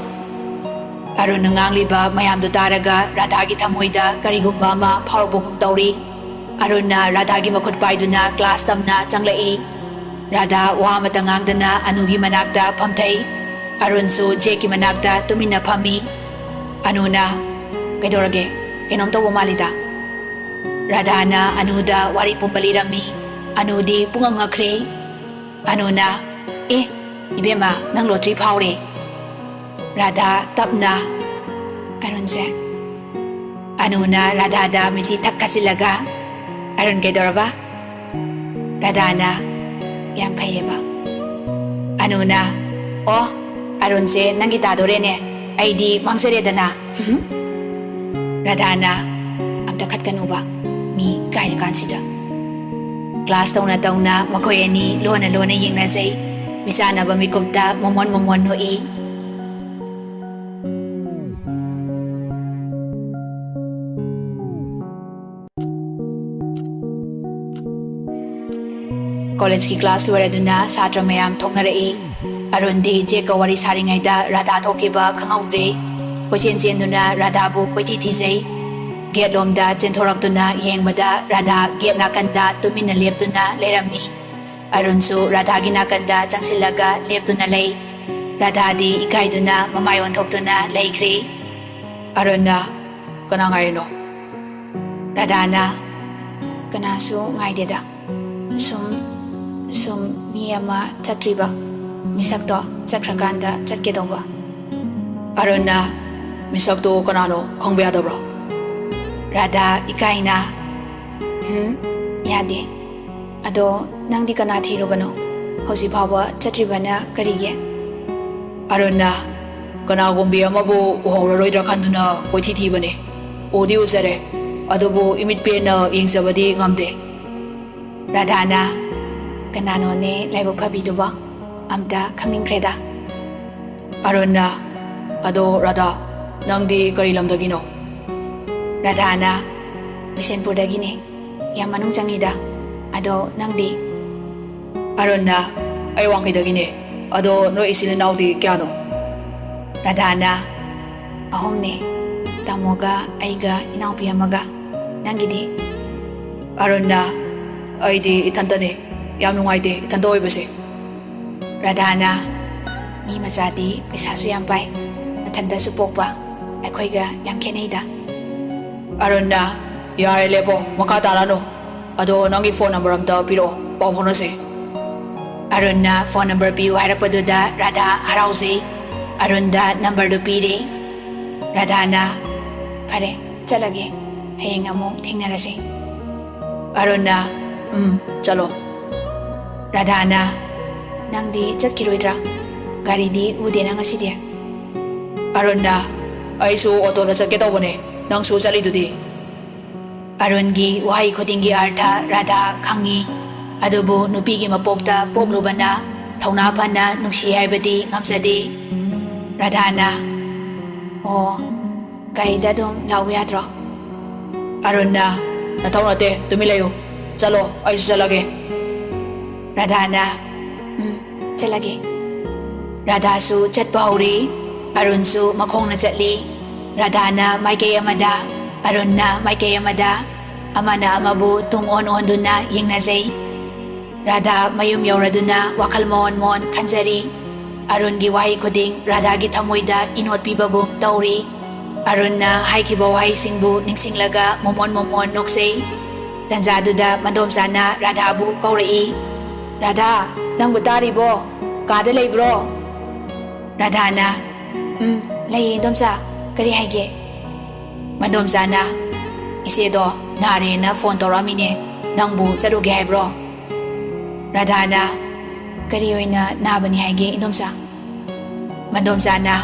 ꯑꯔꯨꯟꯅ ꯉꯥꯡꯂꯤꯕ ꯃꯌꯥꯝꯗꯨ ꯇꯥꯔꯒ ꯔꯥꯙꯥꯒꯤ ꯊꯃꯣꯏꯗ ꯀꯔꯤꯒꯨꯝꯕ ꯑꯃ ꯐꯥꯎꯔꯛꯄꯒꯨꯝ ꯇꯧꯔꯤ꯫ ꯑꯔꯨꯟꯅ ꯔꯥꯙꯥꯒꯤ ꯃꯈꯨꯠ ꯄꯥꯏꯗꯨꯅ ꯀ꯭ꯂꯥꯁ ꯇꯝꯅ ꯆꯪꯂꯛꯏ꯫ ꯔꯥꯙꯥ ꯋꯥ ꯑꯃꯇ ꯉꯥꯡꯗꯅ ꯑꯅꯨꯒꯤ ꯃꯅꯥꯛꯇ ꯐꯝꯊꯩ꯫ ꯑꯔꯨꯟꯁꯨ ꯖꯦꯛꯀꯤ ꯃꯅꯥꯛꯇ ꯇꯨꯃꯤꯟꯅ ꯐꯝꯃꯤ꯫ ꯑꯅꯨꯅ, "ꯀꯩꯗꯧꯔꯒꯦ? ꯀꯩꯅꯣꯝ ꯇꯧꯕ ꯃꯥꯜꯂꯤꯗ"꯫ ꯔꯥꯙꯥꯅ ꯑꯅꯨꯗ ꯋꯥꯔꯤ ꯄꯨꯝꯕ ꯂꯤꯔꯝꯃꯤ꯫ ꯑꯅꯨꯗꯤ ꯄꯨꯡꯉꯛ ꯉꯛꯈ꯭ꯔꯦ꯫ ꯑꯅꯨꯅ, "ꯑꯦ, ꯏꯕꯦꯝꯃ, ꯅꯪ ꯂꯣꯇ꯭ꯔꯤ ꯐꯥꯎꯔꯦ"꯫ ꯔꯥꯙꯥ ꯇꯞꯅ, "ꯑꯔꯨꯟꯁꯦ"꯫ ꯑꯅꯨꯅ ꯔꯥꯙꯥꯗ ꯃꯤꯠꯆꯤ ꯊꯛ ꯊꯛꯆꯤꯜꯂꯒ, "ꯑꯔꯨꯟ ꯀꯩꯗꯧꯔꯕ?" ꯔꯥꯙꯥꯅ, "ꯌꯥꯝ ꯐꯩꯌꯦꯕ"꯫ ꯑꯅꯨꯅ, "ꯑꯣ, ꯑꯔꯨꯟꯁꯦ ꯅꯪꯒꯤ ꯇꯥꯗꯣꯔꯦꯅꯦ, ꯑꯩꯗꯤ ꯃꯥꯡꯖꯔꯦꯗꯅ"꯫ ꯔꯥꯙꯥꯅ, "ꯑꯝꯇ ꯈꯠꯀꯅꯨꯕ, ꯃꯤ ꯏꯀꯥꯏꯔꯀꯥꯟꯁꯤꯗ"꯫ ꯀ꯭ꯂꯥꯁ ꯇꯧꯅ ꯇꯧꯅ ꯃꯈꯣꯏ ꯑꯅꯤ ꯂꯣꯟꯅ ꯂꯣꯟꯅ ꯌꯦꯡꯅꯖꯩ꯫ ꯃꯤꯆꯥꯟꯅꯕ ꯃꯤꯀꯨꯞꯇ ꯃꯣꯃꯣꯟ ꯃꯣꯃꯣꯟ ꯅꯣꯛꯏ꯫ ꯀꯣꯂꯦꯖꯀꯤ ꯀ꯭ꯂꯥꯁ ꯂꯣꯏꯔꯗꯨꯅ ꯁꯥꯇ꯭ꯔ ꯃꯌꯥꯝ ꯊꯣꯛꯅꯔꯛꯏ꯫ ꯑꯔꯨꯟꯗꯤ ꯖꯦꯛꯀ ꯋꯥꯔꯤ ꯁꯥꯔꯤꯉꯩꯗ ꯔꯥꯙꯥ ꯊꯣꯛꯈꯤꯕ ꯈꯪꯍꯧꯗ꯭ꯔꯦ꯫ ꯀꯣꯏꯆꯦꯟ ꯆꯦꯟꯗꯨꯅ ꯔꯥꯙꯥꯕꯨ ꯀꯣꯏꯊꯤ ꯊꯤꯖꯩ꯫ ꯒꯦꯠ ꯂꯣꯝꯗ ꯆꯦꯟꯊꯣꯔꯛꯇꯨꯅ ꯌꯦꯡꯕꯗ ꯔꯥꯙꯥ ꯒꯦꯠ ꯅꯥꯀꯟꯗ ꯇꯨꯃꯤꯟꯅ ꯂꯦꯞꯇꯨꯅ ꯂꯩꯔꯝꯃꯤ꯫ ꯑꯔꯨꯟꯁꯨ ꯔꯥꯙꯥꯒꯤ ꯅꯥꯀꯟꯗ ꯆꯪꯁꯤꯜꯂꯒ ꯂꯦꯞꯇꯨꯅ ꯂꯩ꯫ ꯔꯥꯙꯥꯗꯤ ꯏꯀꯥꯏꯗꯨꯅ ꯃꯃꯥꯏ ꯑꯣꯟꯊꯣꯛꯇꯨꯅ ꯂꯩꯈ꯭ꯔꯦ꯫ ꯑꯔꯨꯟꯅ, "ꯀꯅꯥ ꯉꯥꯏꯔꯤꯅꯣ?" ꯔꯥꯙꯥꯅ, "ꯀꯅꯥꯁꯨ ꯉꯥꯏꯗꯦꯗ꯫ ꯁꯨꯝ, ꯁꯨꯝ ꯃꯤ ꯑꯃ ꯆꯠꯇ꯭ꯔꯤꯕ, ꯃꯤꯁꯛꯇꯣ ꯆꯠꯈ꯭ꯔꯀꯥꯟꯗ ꯆꯠꯀꯦ ꯇꯧꯕ꯫" ꯑꯔꯨꯟꯅ, "ꯃꯤꯁꯛꯇꯣ ꯀꯅꯥꯅꯣ ꯈꯪꯕ ꯌꯥꯗꯕ꯭ꯔꯣ?" ꯔꯥꯙꯥ ꯏꯀꯥꯏꯅ, "ꯎꯝ, ꯌꯥꯗꯦ꯫ ꯑꯗꯣ ꯅꯪꯗꯤ ꯀꯅꯥ ꯊꯤꯔꯨꯕꯅꯣ? ꯍꯧꯖꯤꯛ ꯐꯥꯎꯕ ꯆꯠꯇ꯭ꯔꯤꯕꯅ ꯀꯔꯤꯒꯤ?" ꯑꯔꯨꯟꯅ, "ꯀꯅꯥꯒꯨꯝꯕꯤ ꯑꯃꯕꯨ ꯎꯍꯧꯔꯔꯣꯏꯗ꯭ꯔꯥ ꯈꯟꯗꯨꯅ ꯀꯣꯏꯊꯤ ꯊꯤꯕꯅꯦ꯫ ꯎꯗꯤ ꯎꯖꯔꯦ, ꯑꯗꯨꯕꯨ ꯏꯃꯤꯠ ꯄꯦꯟꯅ ꯌꯦꯡꯖꯕꯗꯤ ꯉꯝꯗꯦ꯫" ꯔꯥꯙꯥꯅ, "ꯀꯅꯥꯅꯣꯅꯦ ꯂꯥꯏꯕꯛ ꯐꯕꯤꯗꯨꯕꯣ? ꯑꯝꯇ ꯈꯪꯅꯤꯡꯈ꯭ꯔꯦꯗ꯫" ꯑꯔꯨꯟꯅ, "ꯑꯗꯣ ꯔꯥꯙꯥ, ꯅꯪꯗꯤ ꯀꯔꯤ ꯂꯝꯗꯒꯤꯅꯣ?" ꯔꯥꯙꯥꯅ, "ꯕꯤꯁꯦꯟꯄꯨꯔꯗꯒꯤꯅꯦ꯫ ꯌꯥꯝ ꯃꯅꯨꯡ ꯆꯪꯉꯤꯗ꯫ ꯑꯗꯣ ꯅꯪꯗꯤ?" ꯑꯔꯨꯟꯅ, "ꯑꯩ ꯋꯥꯡꯈꯩꯗꯒꯤꯅꯦ꯫ ꯑꯗꯣ ꯅꯣꯏ ꯏꯆꯤꯜ ꯏꯅꯥꯎꯗꯤ ꯀꯌꯥꯅꯣ?" ꯔꯥꯙꯥꯅ, "ꯑꯍꯨꯝꯅꯦ꯫ ꯇꯥꯃꯣꯒ ꯑꯩꯒ ꯏꯅꯥꯎꯄꯤ ꯑꯃꯒ꯫ ꯅꯪꯒꯤꯗꯤ?" ꯑꯔꯨꯟꯅ, "ꯑꯩꯗꯤ ꯏꯊꯟꯇꯅꯦ꯫ ꯌꯥꯝ ꯅꯨꯡꯉꯥꯏꯇꯦ ꯏꯊꯟꯇ ꯑꯣꯏꯕꯁꯦ꯫" ꯔꯥꯙꯥꯅ, "ꯃꯤ ꯃꯆꯥꯗꯤ ꯄꯩꯁꯥꯁꯨ ꯌꯥꯝ ꯄꯥꯏ, ꯃꯊꯟꯇꯁꯨ ꯄꯣꯛꯄ, ꯑꯩꯈꯣꯏꯒ ꯌꯥꯝ ꯈꯦꯠꯅꯩꯗ꯫" ꯑꯔꯨꯟꯅ, "ꯌꯥꯔꯦ, ꯂꯦꯞꯄꯣ, ꯃꯈꯥ ꯇꯥꯔꯅꯨ꯫ ꯑꯗꯣ ꯅꯪꯒꯤ ꯐꯣꯟ ꯅꯝꯕꯔ ꯑꯝꯇ ꯄꯤꯔꯛꯑꯣ, ꯄꯥꯎ ꯐꯥꯎꯅꯁꯦ꯫" ꯑꯔꯨꯟꯅ ꯐꯣꯟ ꯅꯝꯕꯔ ꯄꯤꯌꯨ ꯍꯥꯏꯔꯛꯄꯗꯨꯗ ꯔꯥꯙꯥ ꯍꯔꯥꯎꯖꯩ꯫ ꯑꯔꯨꯟꯗ ꯅꯝꯕꯔꯗꯨ ꯄꯤꯔꯦ꯫ ꯔꯥꯙꯥꯅ, "ꯐꯔꯦ, ꯆꯠꯂꯒꯦ꯫ ꯍꯌꯦꯡ ꯑꯃꯨꯛ ꯊꯦꯡꯅꯔꯁꯤ꯫" ꯑꯔꯨꯟꯅ, "ꯎꯝ, ꯆꯠꯂꯣ꯫" ꯔꯥꯙꯥꯅ, "ꯅꯪꯗꯤ ꯆꯠꯈꯤꯔꯣꯏꯗ꯭ꯔꯥ? ꯒꯥꯔꯤꯗꯤ ꯎꯗꯦꯅ ꯉꯁꯤꯗꯤ?" ꯑꯔꯨꯟꯅ, "ꯑꯩꯁꯨ ꯑꯣꯇꯣꯗ ꯆꯠꯀꯦ ꯇꯧꯕꯅꯦ, ꯅꯪꯁꯨ ꯆꯠꯂꯤꯗꯨꯗꯤ?" ꯑꯔꯨꯟꯒꯤ ꯋꯥꯍꯩ ꯈꯨꯗꯤꯡꯒꯤ ꯑꯔꯊ ꯔꯥꯙꯥ ꯈꯪꯉꯤ, ꯑꯗꯨꯕꯨ ꯅꯨꯄꯤꯒꯤ ꯃꯄꯣꯛꯇ ꯄꯣꯛꯂꯨꯕꯅ ꯊꯧꯅꯥ ꯐꯅ ꯅꯨꯡꯁꯤ ꯍꯥꯏꯕꯗꯤ ꯉꯝꯖꯗꯦ꯫ ꯔꯥꯙꯥꯅ, "ꯑꯣ, ꯒꯥꯔꯤꯗ ꯑꯗꯨꯝ ꯂꯥꯛꯎ ꯌꯥꯗ꯭ꯔꯣ?" ꯑꯔꯨꯟꯅ, "ꯅꯊꯧ ꯅꯠꯇꯦ, ꯇꯨꯃꯤꯟ ꯂꯩꯌꯨ꯫ ꯆꯠꯂꯣ, ꯑꯩꯁꯨ ꯆꯠꯂꯒꯦ꯫" ꯔꯥꯙꯥꯅ, "ꯎꯝ, ꯆꯠꯂꯒꯦ꯫" ꯔꯥꯙꯥꯁꯨ ꯆꯠꯄ ꯍꯧꯔꯤ꯫ ꯑꯔꯨꯟꯁꯨ ꯃꯈꯣꯡꯅ ꯆꯠꯂꯤ꯫ ꯔꯥꯙꯥꯅ ꯃꯥꯏꯀꯩ ꯑꯃꯗ, ꯑꯔꯨꯟꯅ ꯃꯥꯏꯀꯩ ꯑꯃꯗ ꯑꯃꯅ ꯑꯃꯕꯨ ꯇꯨꯡ ꯑꯣꯟ ꯑꯣꯟꯗꯨꯅ ꯌꯦꯡꯅꯖꯩ꯫ ꯔꯥꯙꯥ ꯃꯌꯨꯝ ꯌꯧꯔꯗꯨꯅ ꯋꯥꯈꯜ ꯃꯑꯣꯟ ꯃꯑꯣꯟ ꯈꯟꯖꯔꯤ꯫ ꯑꯔꯨꯟꯒꯤ ꯋꯥꯍꯩ ꯈꯨꯗꯤꯡ ꯔꯥꯙꯥꯒꯤ ꯊꯃꯣꯏꯗ ꯏꯅꯣꯠ ꯄꯤꯕꯒꯨꯝ ꯇꯧꯔꯤ꯫ ꯑꯔꯨꯟꯅ ꯍꯥꯏꯈꯤꯕ ꯋꯥꯍꯩꯁꯤꯡꯕꯨ ꯅꯤꯡꯁꯤꯡꯂꯒ ꯃꯣꯃꯣꯟ ꯃꯣꯃꯣꯟ ꯅꯣꯛꯆꯩ꯫ ꯇꯟꯖꯥꯗꯨꯗ ꯃꯗꯣꯝꯆꯥꯅ ꯔꯥꯙꯥꯕꯨ ꯀꯧꯔꯛꯏ꯫ "ꯔꯥꯙꯥ, ꯅꯪꯕꯨ ꯇꯥꯔꯤꯕꯣ? ꯀꯥꯗ ꯂꯩꯕ꯭ꯔꯣ?" ꯔꯥꯙꯥꯅ, "ꯎꯝ, ꯂꯩꯌꯦ, ꯏꯟꯗꯣꯝꯆꯥ꯫ ꯀꯔꯤ ꯍꯥꯏꯒꯦ?" ꯃꯗꯣꯝꯆꯥꯅ, "ꯏꯆꯦꯗꯣ ꯅꯥꯔꯦꯅ ꯐꯣꯟ ꯇꯧꯔꯛꯑꯝꯃꯤꯅꯦ꯫ ꯅꯪꯕꯨ ꯆꯠꯂꯨꯒꯦ ꯍꯥꯏꯕ꯭ꯔꯣ?" ꯔꯥꯙꯥꯅ, "ꯀꯔꯤ ꯑꯣꯏꯅ ꯅꯥꯕꯅꯤ ꯍꯥꯏꯒꯦ, ꯏꯟꯗꯣꯝꯆꯥ?" ꯃꯗꯣꯝꯆꯥꯅ,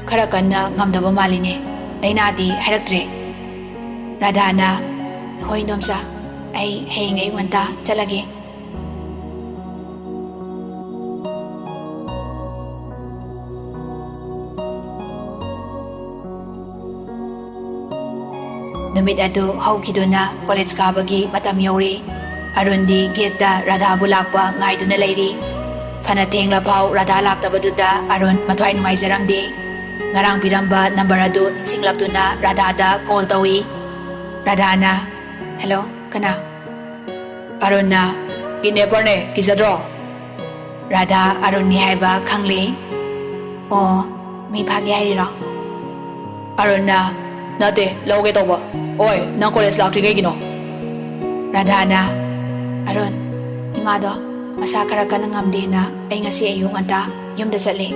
"ꯈꯔ ꯀꯟꯅ ꯉꯝꯗꯕ ꯃꯥꯜꯂꯤꯅꯦ꯫ ꯂꯥꯏꯅꯥꯗꯤ ꯍꯥꯏꯔꯛꯇ꯭ꯔꯦ?" ꯔꯥꯙꯥꯅ, "ꯍꯣꯏ, ꯏꯟꯗꯣꯝꯆꯥ, ꯑꯩ ꯍꯌꯦꯡ ꯑꯌꯨꯛ ꯉꯟꯇꯥ ꯆꯠꯂꯒꯦ꯫" ꯅꯨꯃꯤꯠ ꯑꯗꯨ ꯍꯧꯈꯤꯗꯨꯅ ꯀꯣꯂꯦꯖ ꯀꯥꯕꯒꯤ ꯃꯇꯝ ꯌꯧꯔꯤ꯫ ꯑꯔꯨꯟꯗꯤ ꯒꯦꯠꯇ ꯔꯥꯙꯥꯕꯨ ꯂꯥꯛꯄ ꯉꯥꯏꯗꯨꯅ ꯂꯩꯔꯤ꯫ ꯐꯅ ꯊꯦꯡꯂ ꯐꯥꯎ ꯔꯥꯙꯥ ꯂꯥꯛꯇꯕꯗꯨꯗ ꯑꯔꯨꯟ ꯃꯊ꯭ꯋꯥꯏ ꯅꯨꯡꯉꯥꯏꯖꯔꯝꯗꯦ꯫ ꯉꯔꯥꯡ ꯄꯤꯔꯝꯕ ꯅꯝꯕꯔ ꯑꯗꯨ ꯅꯤꯡꯁꯤꯡꯂꯛꯇꯨꯅ ꯔꯥꯙꯥꯗ ꯀꯣꯜ ꯇꯧꯏ꯫ ꯔꯥꯙꯥꯅ, "ꯍꯦꯜꯂꯣ, ꯀꯅꯥ?" ꯑꯔꯨꯟꯅ, "ꯀꯤꯗꯅꯦꯄꯔꯅꯦ, ꯀꯤꯖꯗ꯭ꯔꯣ?" ꯔꯥꯙꯥ ꯑꯔꯨꯟꯅꯤ ꯍꯥꯏꯕ ꯈꯪꯂꯦ꯫ "ꯑꯣ, ꯃꯤ ꯐꯥꯒꯦ ꯍꯥꯏꯔꯤꯔꯣ?" ꯑꯔꯨꯟꯅ, "ꯅꯠꯇꯦ, ꯂꯧꯒꯦ ꯇꯧꯕ꯫ ꯑꯣꯏ, ꯅꯪ ꯀꯣꯂꯦꯖ ꯂꯥꯛꯇ꯭ꯔꯤ ꯀꯩꯒꯤꯅꯣ?" ꯔꯥꯙꯥꯅ, "ꯑꯔꯨꯟ, ꯏꯃꯥꯗꯣ ꯃꯁꯥ ꯈꯔ ꯀꯟꯅ ꯉꯝꯗꯦꯅ ꯑꯩ ꯉꯁꯤ ꯑꯌꯨꯛ ꯉꯟꯇꯥ ꯌꯨꯝꯗ ꯆꯠꯂꯦ꯫"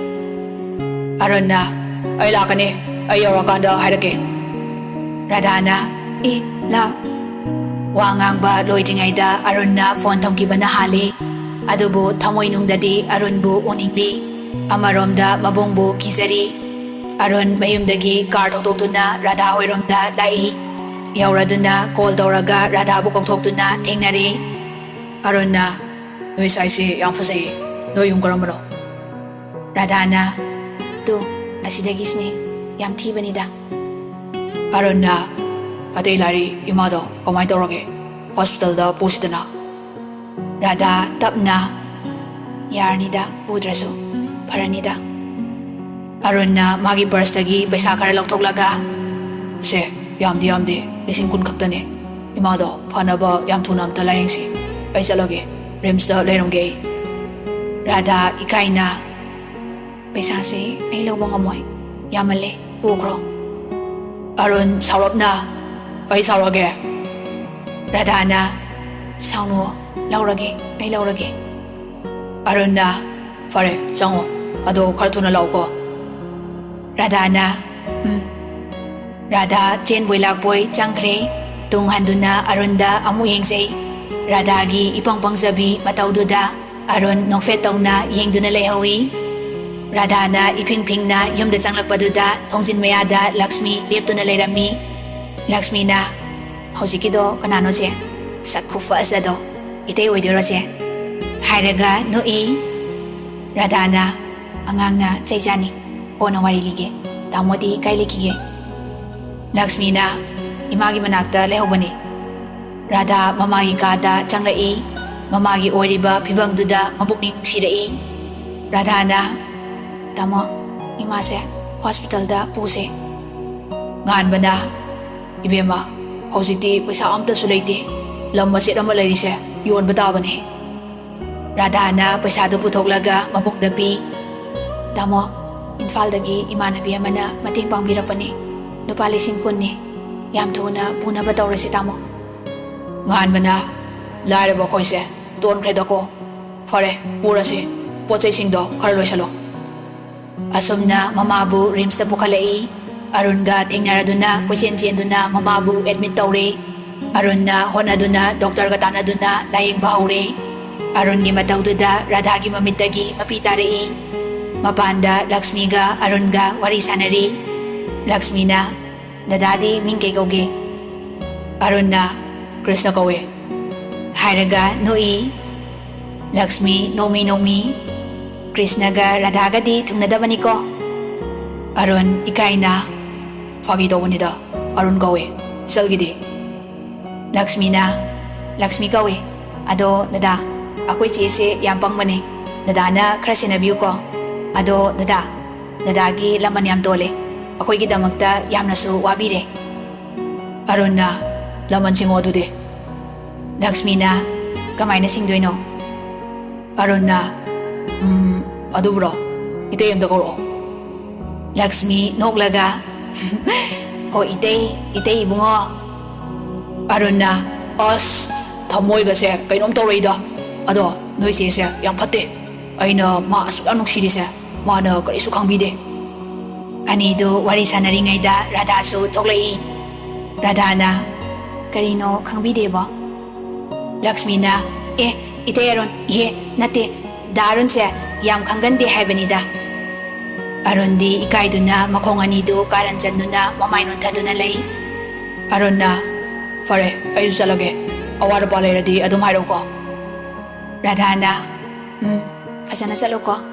ꯑꯔꯨꯟꯅ, "ꯑꯩ ꯂꯥꯛꯀꯅꯤ, ꯑꯩ ꯌꯧꯔꯀꯥꯟꯗ ꯍꯥꯏꯔꯛꯀꯦ꯫" ꯔꯥꯙꯥꯅ, "ꯑꯦ, ꯂꯥꯛ꯫" ꯋꯥ ꯉꯥꯡꯕ ꯂꯣꯏꯗ꯭ꯔꯤꯉꯩꯗ ꯑꯔꯨꯟꯅ ꯐꯣꯟ ꯊꯝꯈꯤꯕꯅ ꯍꯥꯜꯂꯤ꯫ ꯑꯗꯨꯕꯨ ꯊꯃꯣꯏꯅꯨꯡꯗꯗꯤ ꯑꯔꯨꯟꯕꯨ ꯎꯅꯤꯡꯂꯤ꯫ ꯑꯃꯔꯣꯝꯗ ꯃꯕꯨꯡꯕꯨ ꯀꯤꯖꯔꯤ꯫ ꯑꯔꯨꯟ ꯃꯌꯨꯝꯗꯒꯤ ꯀꯥꯔ ꯊꯧꯗꯣꯛꯇꯨꯅ ꯔꯥꯙꯥ ꯍꯣꯏꯔꯣꯝꯗ ꯂꯥꯛꯏ꯫ ꯌꯧꯔꯗꯨꯅ ꯀꯣꯜ ꯇꯧꯔꯒ ꯔꯥꯙꯥꯕꯨ ꯀꯧꯊꯣꯛꯇꯨꯅ ꯊꯦꯡꯅꯔꯦ꯫ ꯑꯔꯨꯟꯅ, "ꯅꯣꯏ ꯁ꯭ꯋꯥꯏꯁꯦ ꯌꯥꯝ ꯐꯖꯩꯌꯦ꯫ ꯅꯣꯏ ꯌꯨꯝ ꯀꯔꯝꯕꯅꯣ?" ꯔꯥꯙꯥꯅ, "ꯇꯨ, ꯑꯁꯤꯗꯒꯤꯁꯤꯅꯦ꯫ ꯌꯥꯝ ꯊꯤꯕꯅꯤꯗ꯫" ꯑꯔꯨꯟꯅ, "ꯑꯇꯩ ꯂꯥꯏꯔꯤ, ꯏꯃꯥꯗꯣ ꯀꯃꯥꯏꯅ ꯇꯧꯔꯒꯦ? ꯍꯣꯁꯄꯤꯇꯥꯜꯗ ꯄꯨꯁꯤꯗꯅ꯫" ꯔꯥꯙꯥ ꯇꯞꯅ, "ꯌꯥꯔꯅꯤꯗ, ꯄꯨꯗ꯭ꯔꯁꯨ ꯐꯔꯅꯤꯗ꯫" ꯑꯔꯨꯟꯅ ꯃꯥꯒꯤ ꯄꯔꯁꯇꯒꯤ ꯄꯩꯁꯥ ꯈꯔ ꯂꯧꯊꯣꯛꯂꯒ, "ꯁꯦ, ꯌꯥꯝꯗꯤ ꯌꯥꯝꯗꯦ, ꯂꯤꯁꯤꯡ ꯀꯨꯟ ꯈꯛꯇꯅꯦ꯫ ꯏꯃꯥꯗꯣ ꯐꯅꯕ ꯌꯥꯝ ꯊꯨꯅ ꯑꯝꯇ ꯂꯥꯌꯦꯡꯁꯤ꯫ ꯑꯩ ꯆꯠꯂꯒꯦ, ꯔꯤꯝꯁꯇ ꯂꯩꯔꯝꯒꯦ ꯑꯩ꯫ ꯔꯥꯙꯥ ꯏꯀꯥꯏꯅ, "ꯄꯩꯁꯥꯁꯦ ꯑꯩ ꯂꯧꯕ ꯉꯝꯃꯣꯏ, ꯌꯥꯝꯃꯜꯂꯦ, ꯄꯨꯈ꯭ꯔꯣ"꯫ ꯑꯔꯨꯟ ꯁꯥꯎꯔꯞꯅ, "ꯑꯩ ꯁꯥꯎꯔꯛꯑꯒꯦ"꯫ ꯔꯥꯙꯥꯅ, "ꯁꯥꯎꯅꯨ, ꯂꯧꯔꯒꯦ, ꯑꯩ ꯂꯧꯔꯒꯦ"꯫ ꯑꯔꯨꯟꯅ, "ꯐꯔꯦ, ꯆꯪꯉꯣ, ꯑꯗꯣ ꯈꯔ ꯊꯨꯅ ꯂꯥꯛꯎꯀꯣ"꯫ ꯔꯥꯙꯥꯅ, "ꯎꯝ"꯫ ꯔꯥꯙꯥ ꯆꯦꯟꯕꯣꯏ ꯂꯥꯛꯄꯣꯏ ꯆꯪꯈ꯭ꯔꯦ꯫ ꯇꯨꯡ ꯍꯟꯗꯨꯅ ꯑꯔꯨꯟꯗ ꯑꯃꯨꯛ ꯌꯦꯡꯖꯩ꯫ ꯔꯥꯙꯥꯒꯤ ꯏꯄꯪ ꯄꯪꯖꯕꯤ ꯃꯇꯧꯗꯨꯗ ꯑꯔꯨꯟ ꯅꯣꯛꯐꯦꯠ ꯇꯧꯅ ꯌꯦꯡꯗꯨꯅ ꯂꯩꯍꯧꯏ꯫ ꯔꯥꯙꯥꯅ ꯏꯐꯤꯡ ꯐꯤꯡꯅ ꯌꯨꯝꯗ ꯆꯪꯂꯛꯄꯗꯨꯗ ꯊꯣꯡꯖꯤꯟ ꯃꯌꯥꯗ ꯂꯛꯁꯃꯤ ꯂꯦꯞꯇꯨꯅ ꯂꯩꯔꯝꯃꯤ꯫ ꯂꯛꯁꯃꯤꯅ, "ꯍꯧꯖꯤꯛꯀꯤꯗꯣ ꯀꯅꯥꯅꯣ ꯆꯦ? ꯁꯛ ꯈꯨꯐꯖꯗꯣ ꯏꯇꯩ ꯑꯣꯏꯗꯣꯏꯔꯣ ꯆꯦ?" ꯍꯥꯏꯔꯒ ꯅꯣꯛꯏ꯫ ꯔꯥꯙꯥꯅ, "ꯑꯉꯥꯡꯅ ꯆꯩ ꯆꯥꯅꯤ꯫ ꯀꯣꯟꯅ ꯋꯥꯔꯤ ꯂꯤꯒꯦ꯫ ꯇꯥꯃꯣꯗꯤ ꯀꯥꯏ ꯂꯩꯈꯤꯒꯦ?" ꯂꯛꯁꯃꯤꯅ, "ꯏꯃꯥꯒꯤ ꯃꯅꯥꯛꯇ ꯂꯩꯍꯧꯕꯅꯤ"꯫ ꯔꯥꯙꯥ ꯃꯃꯥꯒꯤ ꯀꯥꯗ ꯆꯪꯂꯛꯏ꯫ ꯃꯃꯥꯒꯤ ꯑꯣꯏꯔꯤꯕ ꯐꯤꯕꯝꯗꯨꯗ ꯃꯄꯨꯛꯅꯤꯡ ꯅꯨꯡꯁꯤꯔꯛꯏ꯫ ꯔꯥꯙꯥꯅ, "ꯇꯥꯃꯣ, ꯏꯃꯥꯁꯦ ꯍꯣꯁꯄꯤꯇꯥꯜꯗ ꯄꯨꯁꯦ"꯫ ꯉꯥꯟꯕꯅ, "ꯏꯕꯦꯝꯃ, ꯍꯧꯖꯤꯛꯇꯤ ꯄꯩꯁꯥ ꯑꯝꯇꯁꯨ ꯂꯩꯇꯦ꯫ ꯂꯝ ꯃꯆꯦꯠ ꯑꯃ ꯂꯩꯔꯤꯁꯦ ꯌꯣꯟꯕ ꯇꯥꯕꯅꯤ"꯫ ꯔꯥꯙꯥꯅ ꯄꯩꯁꯥꯗꯨ ꯄꯨꯊꯣꯛꯂꯒ ꯃꯕꯨꯡꯗ ꯄꯤ꯫ "ꯇꯥꯃꯣ, ꯏꯝꯐꯥꯜꯗꯒꯤ ꯏꯃꯥꯟꯅꯕꯤ ꯑꯃꯅ ꯃꯇꯦꯡ ꯄꯥꯡꯕꯤꯔꯛꯄꯅꯤ꯫ ꯂꯨꯄꯥ ꯂꯤꯁꯤꯡ ꯀꯨꯟꯅꯤ꯫ ꯌꯥꯝ ꯊꯨꯅ ꯄꯨꯅꯕ ꯇꯧꯔꯁꯤ, ꯇꯥꯃꯣ"꯫ ꯉꯥꯟꯕꯅ, "ꯂꯥꯏꯔꯕ ꯑꯩꯈꯣꯏꯁꯦ ꯇꯣꯟꯈ꯭ꯔꯦꯗꯀꯣ꯫ ꯐꯔꯦ, ꯄꯨꯔꯁꯤ꯫ ꯄꯣꯠ ꯆꯩꯁꯤꯡꯗꯣ ꯈꯔ ꯂꯣꯏꯁꯜꯂꯣ"꯫ ꯑꯁꯨꯝꯅ ꯃꯃꯥꯕꯨ ꯔꯤꯝꯁꯇ ꯄꯨꯈꯠꯂꯛꯏ꯫ ꯑꯔꯨꯟꯒ ꯊꯦꯡꯅꯔꯗꯨꯅ ꯀꯣꯏꯆꯦꯟ ꯆꯦꯟꯗꯨꯅ ꯃꯃꯥꯕꯨ ꯑꯦꯗꯃꯤꯠ ꯇꯧꯔꯦ꯫ ꯑꯔꯨꯟꯅ ꯍꯣꯠꯅꯗꯨꯅ ꯗꯣꯛꯇꯔꯒ ꯇꯥꯟꯅꯗꯨꯅ ꯂꯥꯌꯦꯡꯕ ꯍꯧꯔꯦ꯫ ꯑꯔꯨꯟꯒꯤ ꯃꯇꯧꯗꯨꯗ ꯔꯥꯙꯥꯒꯤ ꯃꯃꯤꯠꯇꯒꯤ ꯃꯄꯤ ꯇꯥꯔꯛꯏ꯫ ꯃꯄꯥꯟꯗ ꯂꯛꯁꯃꯤꯒ ꯑꯔꯨꯟꯒ ꯋꯥꯔꯤ ꯁꯥꯟꯅꯔꯤ꯫ ꯂꯛꯁꯃꯤꯅ, "ꯗꯗꯥꯗꯤ ꯃꯤꯡ ꯀꯩ ꯀꯧꯒꯦ?" ꯑꯔꯨꯟꯅ, "ꯀ꯭ꯔꯤꯁꯅ ꯀꯧꯋꯦ" ꯍꯥꯏꯔꯒ ꯅꯣꯛꯏ꯫ ꯂꯛꯁꯃꯤ ꯅꯣꯡꯃꯤ ꯅꯣꯡꯃꯤ, "ꯀ꯭ꯔꯤꯁꯅꯒ ꯔꯥꯙꯥꯒꯗꯤ ꯊꯨꯡꯅꯗꯕꯅꯤꯀꯣ"꯫ ꯑꯔꯨꯟ ꯏꯀꯥꯏꯅ, "ꯐꯥꯒꯤ ꯇꯧꯕꯅꯤꯗ, ꯑꯔꯨꯟ ꯀꯧꯋꯦ, ꯏꯆꯜꯒꯤꯗꯤ"꯫ ꯂꯛꯁꯃꯤꯅ, "ꯂꯛꯁꯃꯤ ꯀꯧꯋꯦ꯫ ꯑꯗꯣ ꯗꯗꯥ, ꯑꯩꯈꯣꯏ ꯆꯦꯁꯦ ꯌꯥꯝ ꯄꯪꯕꯅꯦ꯫ ꯗꯗꯥꯅ ꯈꯔ ꯁꯦꯟꯅꯕꯤꯌꯨꯀꯣ꯫ ꯑꯗꯣ ꯗꯗꯥ, ꯗꯗꯥꯒꯤ ꯂꯃꯟ ꯌꯥꯝ ꯇꯣꯜꯂꯦ꯫ ꯑꯩꯈꯣꯏꯒꯤꯗꯃꯛꯇ ꯌꯥꯝꯅꯁꯨ ꯋꯥꯕꯤꯔꯦ"꯫ ꯑꯔꯨꯟꯅ, "ꯂꯃꯟ ꯁꯤꯡꯉꯣ ꯑꯗꯨꯗꯤ꯫" ꯂꯛꯁꯃꯤꯅ, "ꯀꯃꯥꯏꯅ ꯁꯤꯡꯗꯣꯏꯅꯣ?" ꯑꯔꯨꯟꯅ, "ꯎꯝ, ꯑꯗꯨꯕꯨꯔꯣ? ꯏꯇꯩ ꯑꯝꯇ ꯀꯧꯔꯛꯑꯣ꯫" ꯂꯛꯁꯃꯤ ꯅꯣꯛꯂꯒ, "ꯍꯣ ꯏꯇꯩ, ꯏꯇꯩ ꯏꯕꯨꯡꯉꯣ꯫" ꯑꯔꯨꯟꯅ, "ꯑꯁ, ꯊꯃꯣꯏꯒꯁꯦ ꯀꯩꯅꯣꯝ ꯇꯧꯔꯛꯏꯗ꯫ ꯑꯗꯣ ꯅꯣꯏ ꯆꯦꯁꯦ ꯌꯥꯝ ꯐꯠꯇꯦ꯫ ꯑꯩꯅ ꯃꯥ ꯑꯁꯨꯛ ꯌꯥꯝ ꯅꯨꯡꯁꯤꯔꯤꯁꯦ ꯃꯥꯅ ꯀꯔꯤꯁꯨ ꯈꯪꯕꯤꯗꯦ꯫" ꯑꯅꯤꯗꯨ ꯋꯥꯔꯤ ꯁꯥꯟꯅꯔꯤꯉꯩꯗ ꯔꯥꯙꯥꯁꯨ ꯊꯣꯛꯂꯛꯏ꯫ ꯔꯥꯙꯥꯅ, "ꯀꯔꯤꯅꯣ ꯈꯪꯕꯤꯗꯦꯕꯣ?" ꯂꯛꯁꯃꯤꯅ, "ꯑꯦ, ꯏꯇꯩ ꯑꯔꯨꯟ, ꯏꯍꯦ, ꯅꯠꯇꯦ, ꯗꯥ ꯑꯔꯨꯟꯁꯦ ꯌꯥꯝ ꯈꯪꯒꯟꯗꯦ ꯍꯥꯏꯕꯅꯤꯗ꯫" ꯑꯔꯨꯟꯗꯤ ꯏꯀꯥꯏꯗꯨꯅ ꯃꯈꯣꯡ ꯑꯅꯤꯗꯨ ꯀꯥꯔꯟ ꯆꯟꯗꯨꯅ ꯃꯃꯥꯏ ꯅꯣꯟꯊꯗꯨꯅ ꯂꯩ꯫ ꯑꯔꯨꯟꯅ, "ꯐꯔꯦ, ꯑꯩꯁꯨ ꯆꯠꯂꯒꯦ꯫ ꯑꯋꯥꯠ ꯑꯄꯥ ꯂꯩꯔꯗꯤ ꯑꯗꯨꯝ ꯍꯥꯏꯔꯛꯎꯀꯣ꯫" ꯔꯥꯙꯥꯅ, "ꯎꯝ, ꯐꯖꯅ ꯆꯠꯂꯨꯀꯣ꯫"